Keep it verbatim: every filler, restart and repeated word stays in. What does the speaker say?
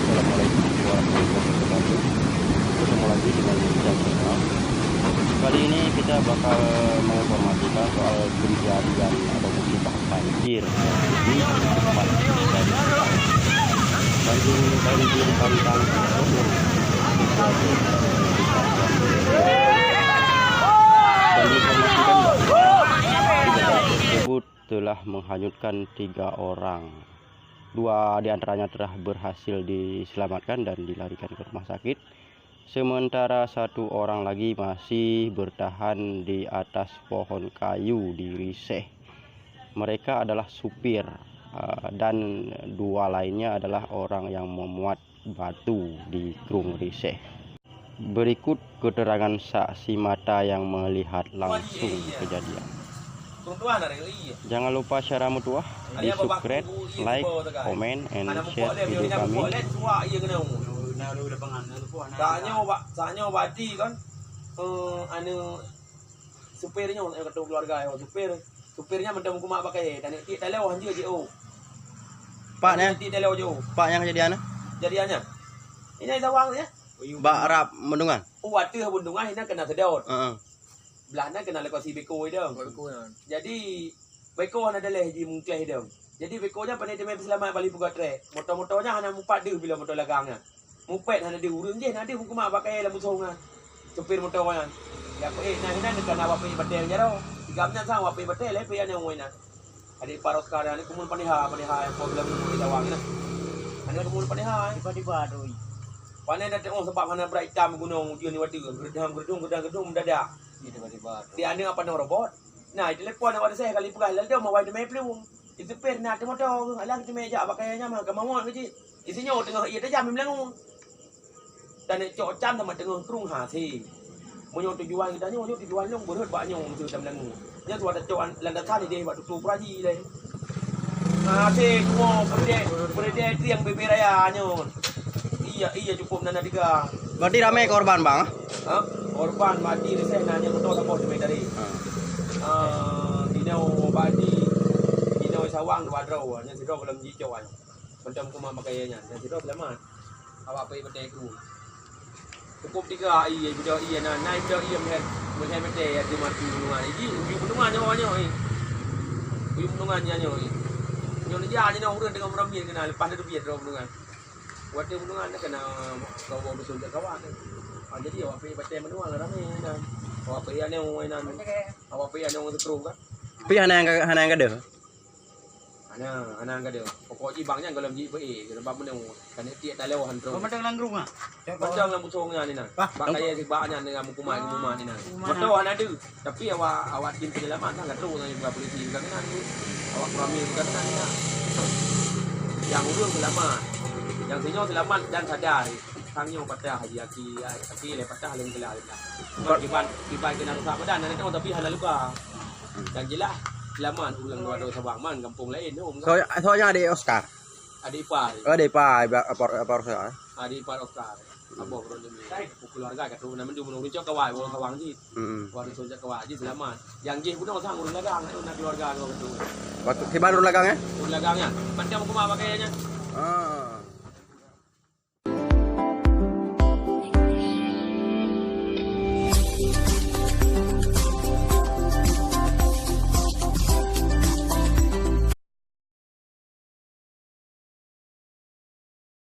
Assalamualaikum warahmatullahi wabarakatuh. Ketemu lagi dengan Ujang Channel. Kali ini kita bakal menginformasikan soal kejadian atau musibah banjir di tempat kita di Sitang. Banjir, banjir bandang. Dan diinformasikan bahwa kejadian tersebut telah menghanyutkan tiga orang. Dua di antaranya telah berhasil diselamatkan dan dilarikan ke rumah sakit, sementara satu orang lagi masih bertahan di atas pohon kayu di Riseh. Mereka adalah supir, eh, dan dua lainnya adalah orang yang memuat batu di Krueng Riseh. Berikut keterangan saksi mata yang melihat langsung kejadian. Jangan lupa syara meutuah, di subscribe, like, comment, and share video kami. Tanyoe bak, tanyoe bak di kan, eh, anu, supir nyoe, eh, ketua keluarga, eh, supir. Supir nyan mantong meukumak bak kayèe, taneuk tiek taloe han jeuet jiôh. Pak nyan? Tiek taloe jiôh. Pak nyang kejadian? Kejadian nyan. Inan sawang nyan. Bak rab bendungan? Oh, ateueh bendungan inan keunan seudôt. Heeh. Blah nan keunan lakoe si Beko idong. Beko nyan. Jadi, Beko hana daleh jimeukleh idong. Jadi, Beko nyan pane teumé peuseulamat bak lipeugot trek. Moto-moto nyan hana mupat deuh bila moto lagang nyan. Mupet hana deuh, ureueng jih na deuh meukumak bak kayèe lam busong nyan. Supir moto nyan. Geupeuék na hinan ka na awak peuék batèe jaroe. Sigam nyan sang awak peuék batèe lé pih aneuk murit nyan. Adik ipar Oscar nyan, aneuk keumuen paneha, paneha nyang po bilang murit awak nyan. Aneuk keumuen paneha, eh. Tiba-tiba tu. Pané na teuôh sabab hana brat itam gunong ujeuen di watèe. Geurdam, geurdum, geurdam, geurdum, mendadak. Iya, tiba-tiba tu. Di aneuk apa nama robot? Nah, itelepon awak desai kali peugah, "Ladôm awai teumé plueng." Iteuper na ateueh moto, alah teumé jak bak kayèe nyan mah, ka mawöt keu cit. Isinyoe teungoh ié tajam i Meulangö. Taneuk cok cam sama teungoh krueng hase. Meunyoe tujuan geutanyoe, nyoe tujuan lôn beurhot bak nyoe meuseue tam Meulangö. Nyan suwat tacok an-, landasan idéh bak tutoe peuraji lé. Hase tuwoe peudeh, peudeh trieng bebe raya nyoe. Iya, iya, cukup nan tiga. Berarti ramé korban, Bang? Ha? Korban mati reseh na nyang moto saboh teumé tadi. Ha. Ah, dinoe badi, dinoe sawang dua droe, nyang sidroe gohlom jicok nyan. Mantong kumat bak kayèe nyan, nyang sidroe seulamat. Awak peuék batèe krueng. Cukup tiga ie, budak ie na, na budak ie meuhèt, meuhèt batèe, ya, di mati bendungan. Iji, uju bendungan nyoe, nyoe, eh. Uju bendungan nyan nyoe, eh. Nyoe neujak nyoe ureueng teungoh meuramie keunan, leupah teubiet droe bendungan. Watèe bendungan na keunan kawöm dusun jak kawan. Ah, jadi awak peuék batèe manual ramé nyan. Awak peuék aneuk nyan. Awak peuék aneuk seutrom kan? Tapi hana nyang ka-, hana nyang gadôh? Hana, hana gadôh. Pokok jih bang nyan gohlom jih peuék, sabab meunyoe taneuk tiek taloe han trôk. Peumantong lam krueng ah? Peumantong lam busong nyan inan. Bak kayèe sibak nyan dengan meukumat-kumat inan. Moto hana deuh. Tapi awak, awak tim penyelamat kan ka trôk ngon polisi bukan keunan tu. Awak peurami bukan keunan inan. Nyang ureueng seulamat. Nyang sinyoe seulamat dan sadar. Tanyoe patah haji aki, aki lé patah lôn keulah lôn dah. Kiban, kiban keunan rusak badan, aneuk tapi hana luka. Dan jeulaih seulamat ureueng dua droe saban man gampông laén nyoe. Soe, soe nyan adik Oscar? Adik ipar. Oh, adik ipar, ipar, ipar, ipar Oscar, eh? Adik ipar Oscar. Abah ureueng nyoe. Keuluarga ka trôk na mandum ureueng cok kawai, ureueng kawang jih. Hmm. Ureueng cok kawai jih seulamat. Nyang jih bunoe sang ureueng lagang, na keuluarga droe ka trôk. Waktu kiban ureueng lagang, eh? Ureueng lagang nyan. Macam kumaha pakaian nyan. Ah.